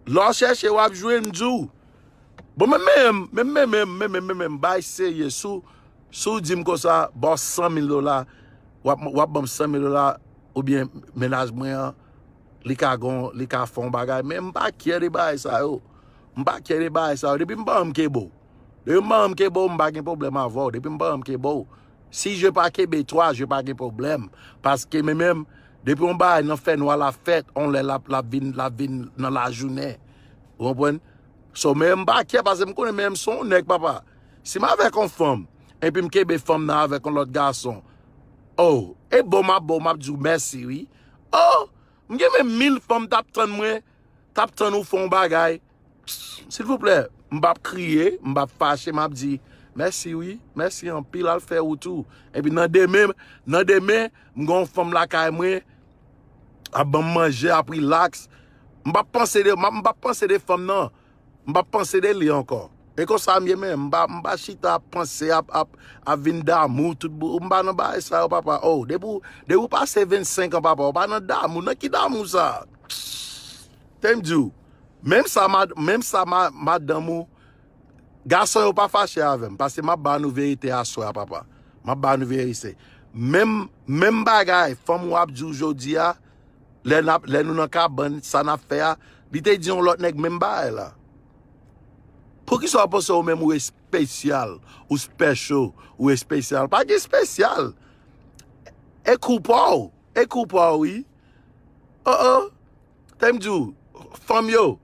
Lè w chèche, w ap jwenn, m di w. Bon, men menm, men menm, men menm, men menm, bay serye. Si w, si w di m konsa, ba w san mil dola, w ap, w ap ban m san mil dola, oubyen mennaj mwen an, li ka gon, li ka fè yon bagay. Men m pa kyè de bagay sa yo. M pa kyè de bagay sa yo. Depi m pa janm kenbe w. Depi m pa janm kenbe w, m pa gen pwoblèm avè w. Depi m pa janm kenbe w. Si je pa kenbe twa, je pa gen pwoblèm. Paske men menm, depi yon bagay nan fènwa l ap fèt, yon lè l ap, l ap vin, l ap vin nan lajounen. Ou konprann? So, men m pa kyè, paske m konnen men m se yon nèg, papa. Si m avèk yon fanm, epi m kenbe fanm nan avèk yon lòt gason, oh, e bon m ap bon, m ap di w mèsi, wi. Oh, m gen menm mil fanm t ap tann mwen, t ap tann ou fè yon bagay. Silvouplè, m p ap kriye, m p ap fache, m ap di, mèsi wi, mèsi anpil, al fè wout ou. Epi nan demen, nan demen, m gen yon fanm lakay mwen, ap ban m manje, ap rilaks. M p ap panse de, m p ap panse de fanm nan. M p ap panse de li ankò. E konsa m ye menm, m pa, m pa chita ap panse, ap, ap, ap vin damou tout bout. M pa nan bagay sa yo, papa. Oh, depi w, depi w pase vennsenk an, papa, w pa nan damou. Nan ki damou sa? Tande m di w, menm sa, mad, menm sa, ma, madanm ou, gason yo pa fache avè m, paske m ap ba nou verite aswè a, papa. M ap ba nou verite. Menm, menm bagay, fanm ou ap di w jodi a, lè n ap, lè nou nan kabann, sa n ap fè a, li te di yon lòt nèg menm bagay la. Poukisa w panse ou menm ou espesyal, ou special, ou espesyal? Pa gen espesyal. E kou pa w, e kou pa w, wi. Oh, oh. Tande m di w, fanm yo,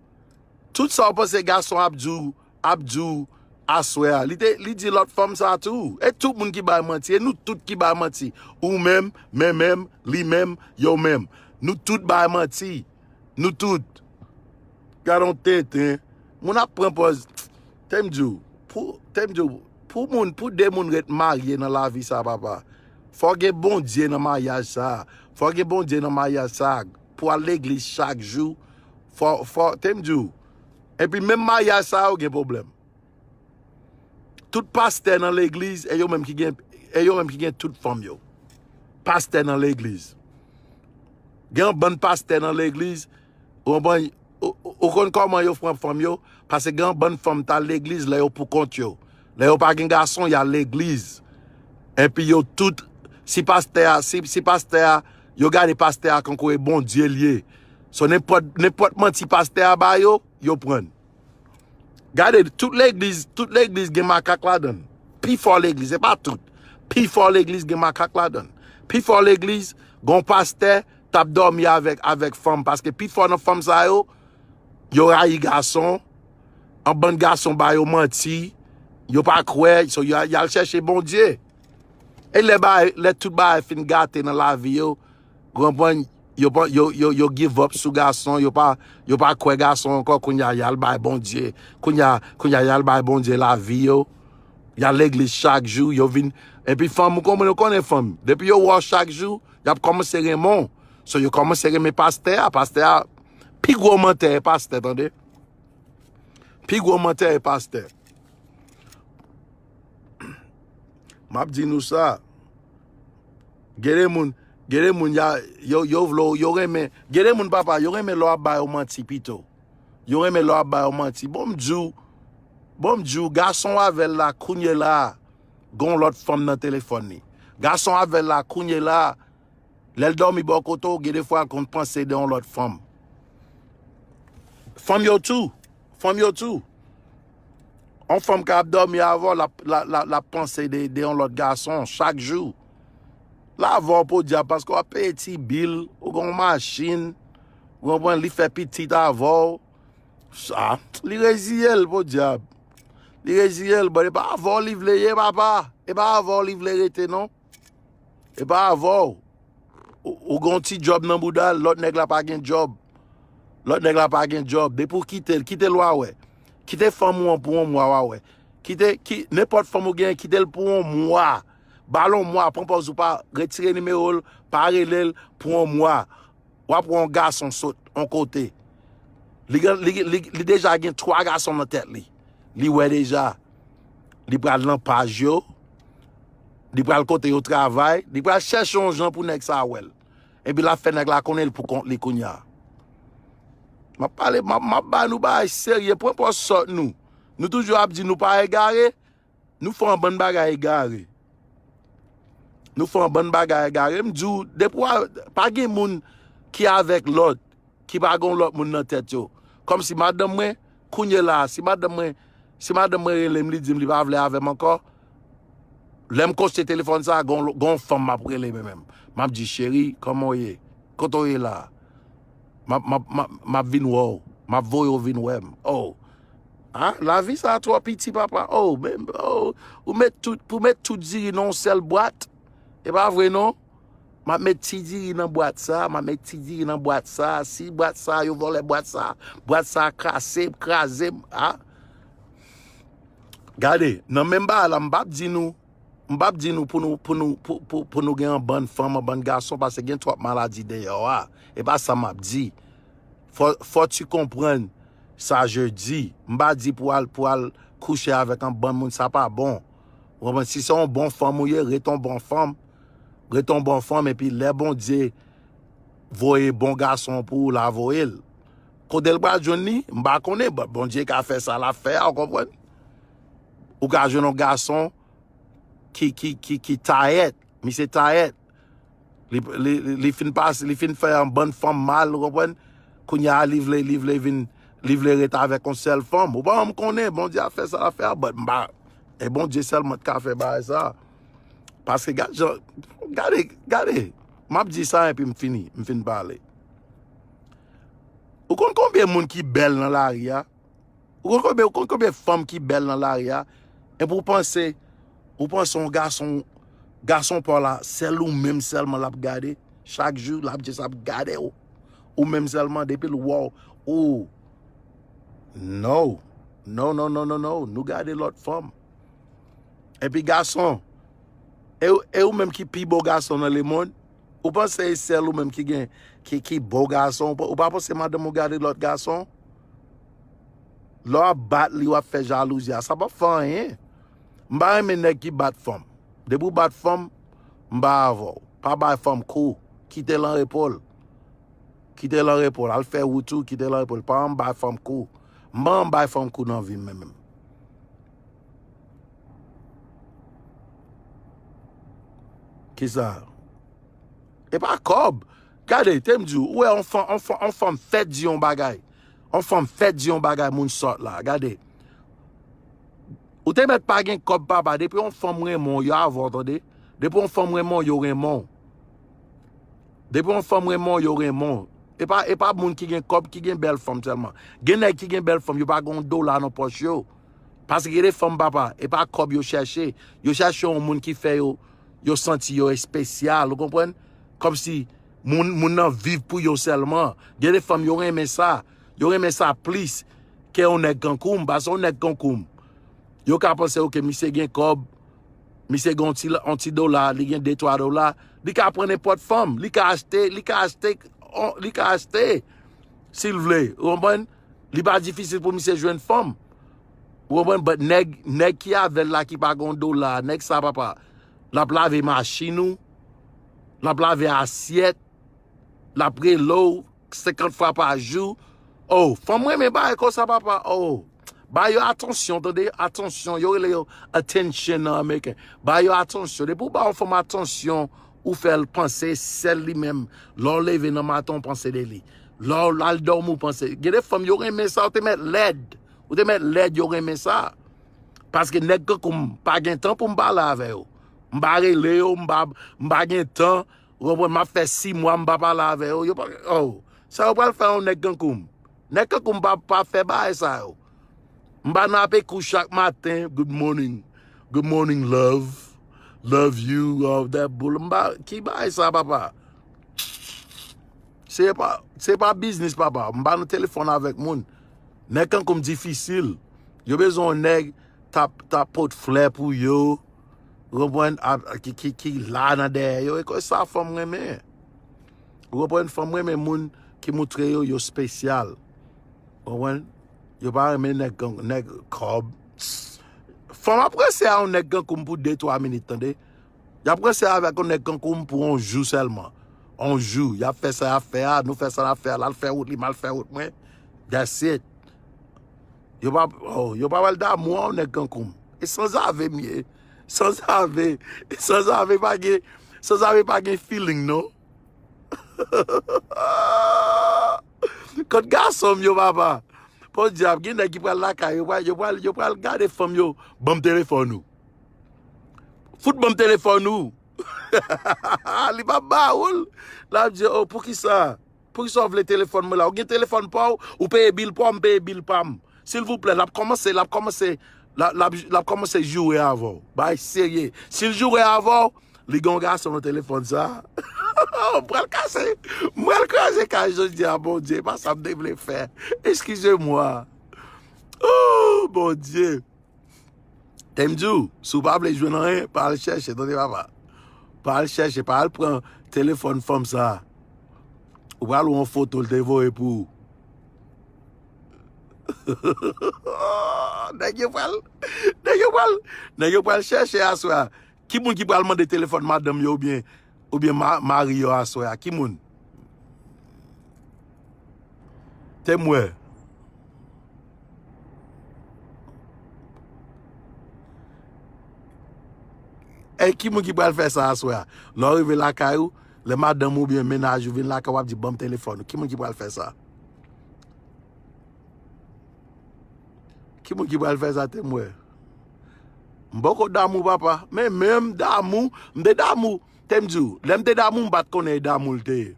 tout sa w panse gason ap di w, ap di w aswè a, li te, li di lòt fanm sa tou. E tout moun ki bay manti, e nou tout ki bay manti. Ou menm, men menm, li menm, yo menm. Nou tout bay manti. Nou tout. Gade yon tenten. Moun ap pran pòz. Tande m di w, pou, tande m di w, pou moun, pou de moun ret marye nan lavi sa, papa, fò gen Bondye nan maryaj sa. Fò gen Bondye nan maryaj sa. Pou al legliz chak jou, fò, fò, tande m di w. Epi menm maryaj sa yo gen pwoblèm. Tout pastè nan legliz, e yo menm ki gen, e yo menm ki gen tout fanm yo. Pastè nan legliz. Gen yon bann pastè nan legliz, ou konprann, ou, ou, ou konn kòman yo pran fanm yo? Paske gen yon bann fanm t al legliz lè yo pou kont yo. Lè yo pa gen gason, y al legliz. Epi yo tout, si pastè a, si, si pastè a, yo gade pastè a kankou e Bondye l ye. So, nenpòt, nenpòt manti pastè a ba yo, yo pran. Gade, tout legliz, tout legliz gen makak ladan l. Pifò legliz, se pa tout. Pifò legliz gen makak ladan l. Pifò legliz, gen yon pastè t ap dòmi avèk, avèk fanm, paske pifò nan fanm sa yo, yo rayi gason, yon bann gason ba yo manti, yo pa kwè, so, y a, y al chèche Bondye. E lè bagay, lè tout bagay fin gate nan lavi yo, ou konprann, yo pa, yo, yo, yo give up sou gason, yo pa, yo pa kwè gason ankò, kounye a, y al bay Bondye. Kounye a, kounye a, y al bay Bondye lavi yo. Y al legliz chak jou, yo vin, epi fanm, ou konprann, ou konnen fanm. Depi yo wè w chak jou, y ap kòmanse renmen w. So, yo kòmanse renmen pastè a, pastè a, pi gwo mantè e pastè, tande. Pi gwo mantè e pastè. M ap di nou sa. Gen de moun, gen de moun, y a, yo, yo vle w, yo renmen. Gen de moun, papa, yo renmen lè w ap ba yo manti pito. Yo renmen lè w ap ba yo manti. Bon, m di w, bon, m di w, gason w avè l la, kounye la a, gen yon lòt fanm nan telefòn li. Gason w avè l la, kounye la a, lè l dòmi bò kote w, gen de fwa l konn panse de yon lòt fanm. Fanm yo tou. Fanm yo tou. Yon fanm ka ap dòmi avè w, l ap, l ap, l ap, l ap panse de, de yon lòt gason chak jou. L avè w podyab, paske w ap peye ti bil, ou gen yon machin, ou konprann, li fè pitit avè w. Sa, li reziye l podyab. Li reziye l, but e pa avè w li vle ye, papa. E pa avè w li vle rete, non. E pa avè w. Ou, ou gen yon ti djòb nan bouda l, lòt nèg la pa gen djòb. Lòt nèg la pa gen djòb. Depi w kite l, kite l w a wè. Kite fanm ou an pou yon mwa w a wè. Kite, ki, nenpòt fanm ou genyen, kite l pou yon mwa. Ba l yon mwa, pran pòz ou pa, retire nimewo l, pa rele l pou yon mwa. W ap wè yon gason sot yon kote. Li, gen- li, li, li deja gen twa gason nan tèt li. Li wè deja. Li pral nan paj yo. Li pral kote yo travay. Li pral chèche yon jan pou nèg sa wè l. Epi l ap fè nèg la konnen l pou kont li kounye a. M ap pale, m ap, m ap ba nou bagay serye, pran pòz sòt nou. Nou toujou ap di nou pa egare, nou fè yon bann bagay egare. Nou fè yon bann bagay egare. M di w, depi w a, pa gen moun ki avèk lòt, ki pa gen yon lòt moun nan tèt yo. Kòmsi madanm mwen, kounye la, si madanm mwen, si madanm mwen rele m, li di m li pa vle avè m ankò, lè m koste telefòn sa, gon, gon fanm m ap rele mwen menm. M ap di, cheri, kòman w ye? Kote w ye la? M ap, m ap, m ap, m ap vin wè w. M ap voye w vin wè m. Oh. Ah, lavi sa twò piti, papa. Oh, men, oh, ou met tout, pou met tout diri nan yon sèl bwat. E pa vre, non? M ap met ti diri nan bwat sa, m ap met ti diri nan bwat sa. Si bwat sa, yo vòlè bwat sa, bwat sa kase, kraze, ah. Gade, nan menm bagay la, m p ap di nou, m p ap di nou pou nou, pou nou, pou, pou, pou nou gen yon bann fanm, yon bann gason, paske gen twòp maladi deyò a. E pa sa m ap di. Fò, fò tu konprann sa je di. M pa di pou al, pou al kouche avèk yon bann moun, sa pa bon. Ou konprann? Si se yon bon fanm ou ye, ret yon bon fanm. Ret yon bon fanm, epi lè Bondye voye bon gason pou ou, l a voye l. Kote l pral jwenn li, m pa konnen, but Bondye ka fè sa l ap fè a, ou konprann? Ou ka jwenn yon gason ki, ki, ki, ki tayèt, misye tayèt. Li, li, li, li fin pase, li fin fè yon bann fanm mal, ou konprann? Kounye a, li vle, li vle vin, li vle ret avèk yon sèl fanm. Ou pa janm konnen, Bondye ap fè sa l ap fè a, but m pa, e Bondye sèlman t ka fè bagay sa. Paske gad jan, gade, gade, m ap di sa epi m fini, m fin pale. Ou konn konbyen moun ki bèl nan lari a? Ou konn konbyen, ou konn konbyen fanm ki bèl nan lari a? Epi w panse, ou panse yon gason, gason pa w la, sèl ou menm sèlman l ap gade. Chak jou, l ap just ap gade w. Ou menm sèlman, depi l wè w, ou, no. No, no, no, no, no. Nou gade lòt fanm. Epi gason, e, e ou menm ki pi bo gason nan lemonn? Ou panse e sèl ou menm ki gen, ki, ki bo gason? Ou pa, ou pa panse madanm ou gade lòt gason? Lè w ap bat li, w ap fè jalouzi a, sa p ap fè anyen. M pa renmen nèg ki bat fanm. Depi w bat fanm, m pa avè w. Pa bay fanm kou. Kite l an repo l. Kite l an repo l. Al fè wout ou, kite l an repo l. Pa janm bay fanm kou. M pa janm bay fanm kou nan vi m, mwen menm. Kisa? E pa kòb. Gade, te m di w, ou wè yon fanm, yon fanm, yon fanm fèt di yon bagay. Yon fanm fèt di yon bagay, moun sòt la. Gade. Ou te mèt pa gen kòb, papa. Depi yon fanm renmen w, yo avè w, tande. Depi yon fanm renmen w, yo renmen w. Depi yon fanm renmen w, yo renmen w. E pa, e pa moun ki gen kòb ki gen bèl fanm sèlman. Gen nèg ki gen bèl fanm, yo pa gen yon dola nan pòch yo. Paske gen de fanm, papa, e pa kòb yo chèche. Yo chèche yon moun ki fè yo, yo santi yo espesyal, ou konprann? Kòmsi moun, moun nan viv pou yo sèlman. Gen de fanm, yo renmen sa. Yo renmen sa plis ke yon nèg kankou m, paske yon nèg kankou m, yo ka panse, oke, misye gen kòb, misye gen yon ti, yon ti dola, li gen de, twa dola, li ka pran nenpòt fanm, li ka achte, li ka achte, on- li ka achte, si l vle, ou konprann? Li pa difisil pou misye jwenn fanm. Ou konprann? But nèg, nèg ki avè l la ki pa gen yon dola, nèg sa, papa, l ap lave machin ou, l ap lave asyèt, l ap rele w senkant fwa pa jou. Oh, fanm renmen bagay konsa, papa. Oh, ba yo atansyon, tande, atansyon. Yo rele yo attention nan ameriken. Ba yo atansyon. Depi w ba yon fanm atansyon, ou fè l panse sèl li menm. Lè w leve nan maten, w panse de li. Lè w al dòmi, w panse. Gen de fanm, yo renmen sa, ou te mèt lèd. Ou te mèt lèd, yo renmen sa. Paske nèg kankou m pa gen tan pou m pale avè yo. M pa rele yo, m pa, m pa gen tan. Ou konprann? M ap fè sis mwa m pa pale avè yo. Yo pa, oh, sa yo pral fè yon nèg kankou m? Nèg kankou m pa, pa fè bagay sa yo. M pa nan ape kou chak maten, good morning, good morning love, love you, all that bull. M pa, ki bagay sa papa? Se pa, se pa biznis papa. M pa nan telefòn avèk moun. Nèg kankou m difisil. Yo bezwen yon nèg t ap, t ap pot flè pou yo. Ou konprann? A, ki, ki, ki la nan dèyè yo. E sa fanm renmen. Ou konprann? Fanm renmen moun ki moutre yo, yo spesyal. Ou konprann? Yo pa renmen nèg gang, nèg kòb. Fanm ap ranse a yon nèg kankou m pou de twa minit, tande. Y ap ranse avèk yon nèg kankou m pou yon jou sèlman. Yon jou. Y ap fè sa y ap fè a, nou fè sa n ap fè a, l al fè wout li, m al fè wout mwen. That's it. Yo pa, oh, yo pa pral damou a yon nèg kankou m. E sanzave m ye. Sanzave. Sanzave pa gen, sanzave pa gen feeling, non. Kot gason m yo, papa. Podyab, gen nèg ki pral lakay, yo pral, yo pral, yo pral gade fanm yo. Ban m telefòn ou. Fout ban m telefòn ou. Li pa ba ou l. L ap di, oh, poukisa? Poukisa w vle telefòn mwen la? Ou gen telefòn pa w, ou peye bil pa w, m peye bil pa m. Silvouplè, l ap kòmanse, l ap kòmanse, l ap, l ap, l ap kòmanse joure avè w. Bay serye. Si l joure avè w, li gen yon gason nan telefòn sa. M pral kase, m pral kraze kay jodi a, Bondye, pa sa m te vle fè. Eskize mwa. Oh, Bondye. Te m di w, si w pa vle jwenn anyen, pa al chèche, tande papa. Pa al chèche, pa al pran telefòn fanm sa. Ou pral wè yon foto l te voye pou ou. Nèg yo pral, nèg yo pral, nèg yo pral chèche aswè a. Ki moun ki pral mande telefòn madanm yo oubyen, oubyen ma-, mari yo aswè a? Ki moun? Te m wè. E ki moun ki pral fè sa aswè a? Lè w rive lakay ou, lè madanm ou oubyen mennaj ou vin lakay ou, w ap di, ban m telefòn ou. Ki moun ki pral fè sa? Ki moun ki pral fè sa, te m wè? M poko damou, papa. Men, men m damou. M te damou. Te m di w, lè m te damou, m pa t konnen e damou l te ye.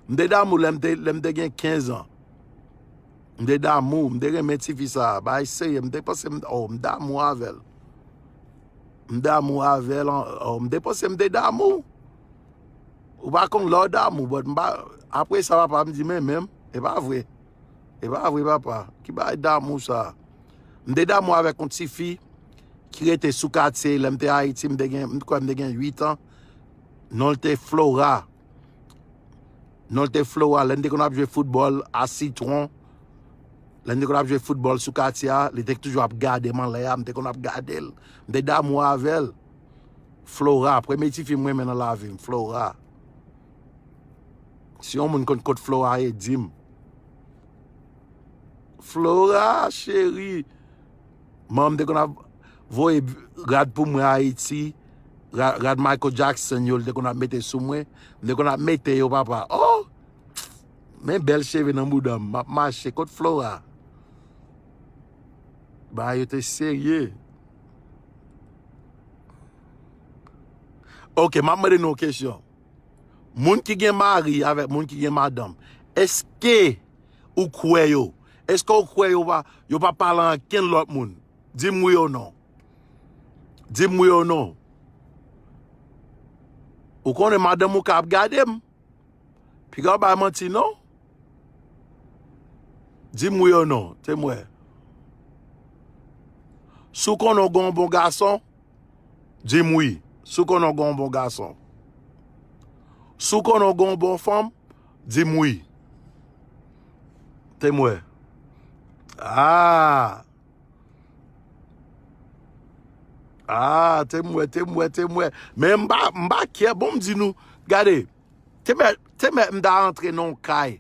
M te damou lè m te, lè m te gen kenz an. M te damou, m te renmen tifi sa. Bagay serye, m te panse m, oh, m damou avè l. M damou avè l, oh, m te panse m te damou. Ou pa konn lè w damou, but m pa, apre sa, papa m di, men, men m, e pa vre. E pa vre, papa. Ki bagay damou sa? M te damou avèk yon tifi ki rete sou katye, lè m te Ayiti, m te gen, m kwè m te gen uit an. Non l te Flora. Non l te Flora. Lè n te konn ap jwe foutbòl a Sitwon, lè n te konn ap jwe foutbòl sou katye a, li te toujou ap gade m anlè a, m te konn ap gade l. M te damou avè l. Flora, premye tifi m renmen nan lavi m, Flora. Si yon moun konn kot Flora ye, di m. Flora, cheri. Manman m te konn ap voye rad pou mwen Ayiti. Ra-, rad Michael Jackson yo, li te konn ap mete sou mwen. M te konn ap mete yo, papa. Oh! Men bèl cheve nan bouda m. M ap mache kot Flora. Bagay yo te serye. Ok, m ap mande nou yon kesyon. Moun ki gen mari avèk moun ki gen madanm, èske ou kwè yo? Èske ou kwè yo pa, yo pa pale ankenn lòt moun? Di m wi ou non. Di m wi ou non. Ou konnen madanm ou ka ap gade m. Piga w bay manti non. Di m wi ou non, te m wè. Si w konnen w gen yon bon gason, di m wi. Si w konnen w gen yon bon gason. Si w konnen w gen yon bon fanm, di m wi. Te m wè. Ah! Ah, te m wè, te m wè, te m wè. Men m pa, m pa kyè, bon, m di nou, gade, te mèt, te mèt m ta antre nan yon kay,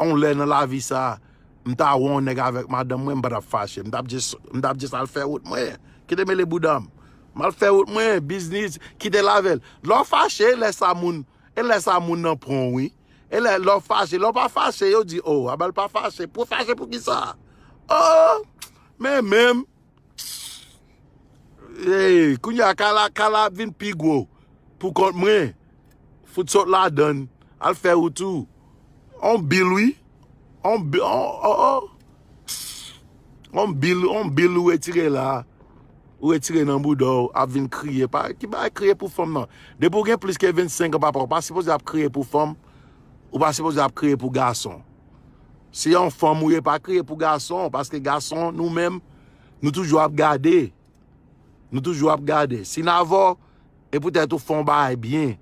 yon lè nan lavi sa, m ta wè yon nèg avèk madanm mwen, m pa t ap fache, m t ap just, m t ap just al fè wout mwen. Kite mele bouda m. M al fè wout mwen, biznis, kite l avè l. Lè w fache, lè sa moun, e lè sa moun nan pran w, wi. E lè, lè w fache, lè w pa fache, yo di, oh, aba l pa fache. Pou fache pou kisa? Oh, men menm. Ey, kounye a, kala, kala ap vin pi gwo. Pou kont mwen. Fout sot ladann. Al fè wout ou. On bil, wi. On bi-, on, on, on. Yon bil, yon bil ou retire la, ou retire nan bouda w, ap vin kriye. Pa, ki bagay kriye pou fanm nan? Depi w gen plis ke vennsenk an, papa, ou pa sipoze ap kriye pou fanm. Ou pa sipoze ap kriye pou gason. Si yon fanm ou ye, pa kriye pou gason, paske gason, nou menm, nou toujou ap gade. Nou toujou ap gade. Si n avè w, e poutèt ou fè yon bagay byen.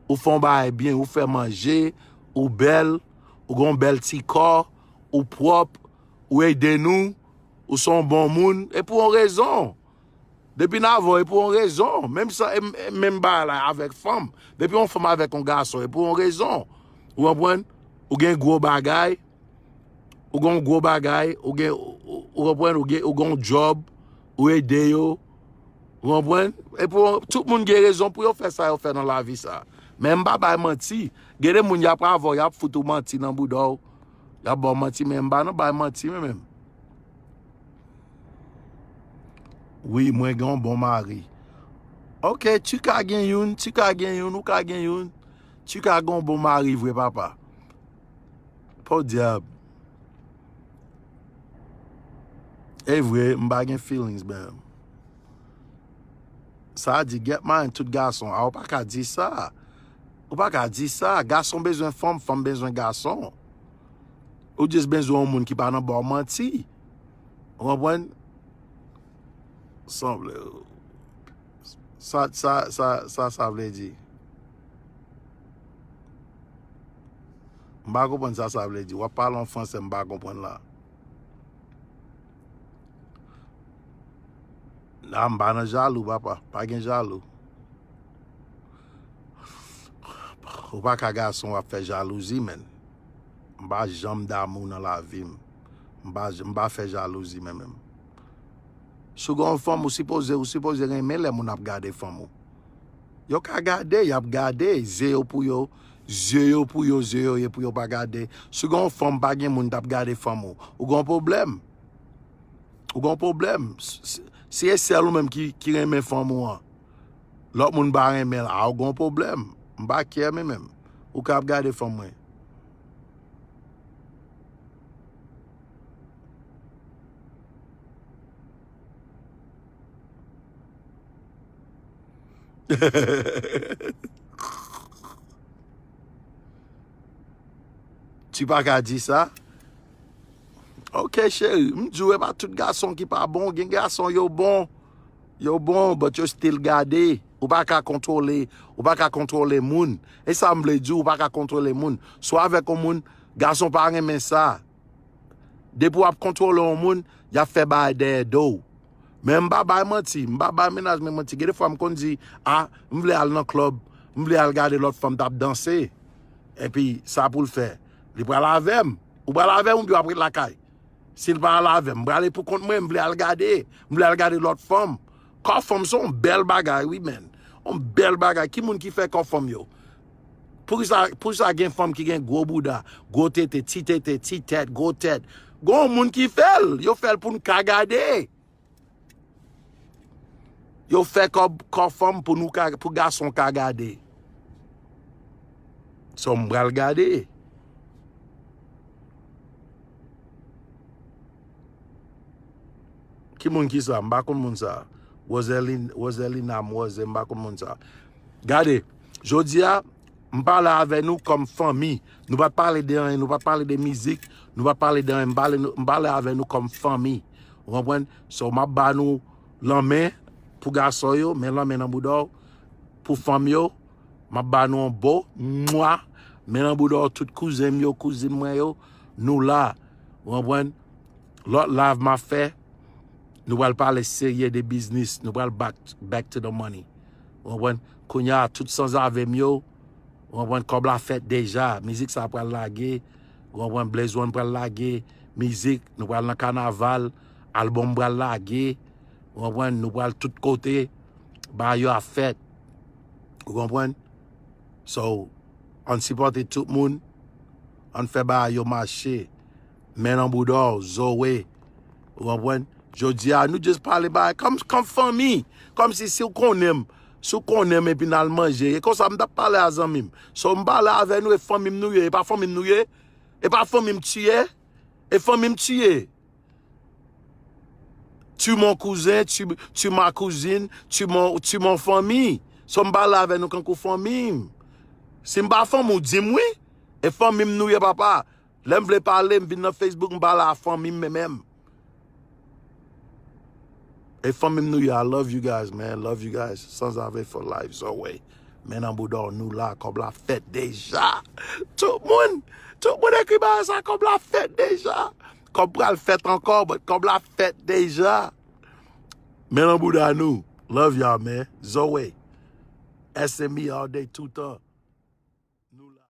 Ou fè yon bagay byen, ou fè manje, ou bèl, ou gen yon bèl ti kò, ou pwòp, ou ede nou, ou se yon bon moun, e pou yon rezon. Depi n avè w, e pou yon rezon. Menm sa, e m- e menm bagay la avèk fanm. Depi yon fanm avèk yon gason, e pou yon rezon. Ou konprann? Ou gen gwo bagay, ou gen yon gwo bagay, ou gen, ou, ou, ou konprann, ou gen, ou gen yon djòb, ou ede yo, ou konprann? E pou, tout moun gen rezon pou yo fè sa yo fè nan lavi sa. Men m pa bay manti. Gen de moun y ap avè w, y ap fout ou manti nan bouda w. Y ap ba w manti, men m pa nan bay manti, men menm. Wi, mwen gen yon bon mari. Ok, ti ka gen youn, ti ka gen youn, ou ka gen youn. Ti ka gen yon bon mari vre, papa. Podyab. E vre, m pa gen feelings, men. Sa di, get mine, tout gason. A, ou pa ka di sa. Ou pa ka di sa. Gason bezwen fanm, fanm bezwen gason. Ou just bezwen yon moun ki pa nan ba w manti. Ou konprann? Sanble. Sa, sa, sa, sa, sa vle di? M pa konprann sa sa vle di. W ap pale yon fransè m pa konprann la. La, m pa nan jalou, papa. Pa gen jalou. Ou pa ka gason w ap fè jalouzi, menn. M pa janm damou nan lavi m. M pa, m pa fè jalouzi, men menm. Si w gen yon fanm, ou sipoze, ou sipoze renmen lè moun ap gade fanm ou. Yo ka gade, y ap gade, zye yo pou yo, zye yo pou yo, zye yo ye pou yo pa gade. Si w gen yon fanm, pa gen moun t ap gade fanm ou. Ou gen yon pwoblèm. Ou gen yon pwoblèm. Si, si, si e sèl ou menm ki, ki renmen fanm ou an, lòt moun pa renmen l, a ou gen yon pwoblèm. M pa care, men menm. Ou ka ap gade fanm mwen. Ti pa ka di sa. Ok, cheri, m di w, e pa tout gason ki pa bon. Gen gason yo bon. Yo bon, but yo still gade. Ou pa ka kontwole, ou pa ka kontwole moun. E sa m vle di w, ou pa ka kontwole moun. Si w avèk yon moun, gason pa renmen sa. Depi w ap kontwole yon moun, y ap fè bagay dèyè do w. Men m pa bay manti, m pa bay mennaj mwen manti. Gen de fwa m konn di, a, m vle al nan club, m vle al gade lòt fanm t ap danse. Epi sa pou l fè. Li pral avè m. Ou pral avè m oubyen w ap ret lakay? Si l pa al avè m, m prale pou kont mwen, m vle al gade. M vle al gade lòt fanm. Kò fanm se yon bèl bagay, wi, menn. Yon bèl bagay. Ki moun ki fè kò fanm yo? Poukisa, poukisa gen fanm ki gen gwo bouda, gwo tete, ti tete, ti tèt, gwo tèt? Gen yon moun ki fè l. Yo fè l pou n ka gade. Yo fè kò, kò fanm pou nou ka, pou gason ka gade. So, m pral gade. Ki moun ki sa? M pa konn moun sa. Roselin, Roselina, m Rose, m pa konn moun sa. Gade, jodi a, m pale avè nou kòm fanmi. Nou pa t pale de anyen, nou pa t pale de mizik, nou pa t pale de anyen. M pale, m pale avè nou kòm fanmi. Ou konprann? So, m ap ba nou lanmen pou gason yo, men lanmen nan bouda w pou fanm yo. M ap ba nou yon bo, mwa, men nan bouda w tout kouzen m yo, kouzin mwen yo, nou la. Ou konprann? Lòt live m ap fè, nou pral pale serye de biznis, nou pral back, back to the money. Ou konprann? Kounye a, tout sanzave m yo, ou konprann, kòb la fèt deja, mizik sa pral lage, ou konprann, Blaze One pral lage mizik, nou pral nan kanaval, albòm pral lage, ou konprann, nou pral tout kote, bagay yo ap fèt, ou konprann? So, ann sipòte tout moun, ann fè bagay yo mache. Men nan bouda w, Zoe. Ou konprann? Jodi a, nou just pale bagay kòm, kòm fanmi. Kòmsi si w konnen m, si w konnen m epi n al manje. E konsa m t ap pale a zanmi m. So, m pale avè nou, e fanmi m nou ye. E pa fanmi m nou ye. E pa fanmi m ti ye. E fanmi m ti ye. Tu mon cousin, tu, tu ma cousine, tu mon, tu mon fanmi. So m pale avè nou kankou fanmi m. Si m pa fanmi w, di m wi. E fanmi m nou ye, papa. Lè m vle pale, m vin nan Facebook, m pale a fanmi m menm. E fanmi m nou ye, I love you guys, man. Love you guys. Sanzave for life, Zoe. Men nan bouda w nou la, kòb la fèt deja. Tout moun, tout moun ekri ba sa, kòb la fèt deja. Kòb pral fèt ankò, but kòb la fèt deja. Men nan bouda nou. Love y'all, man. Zoe. S M E all day, tout tan.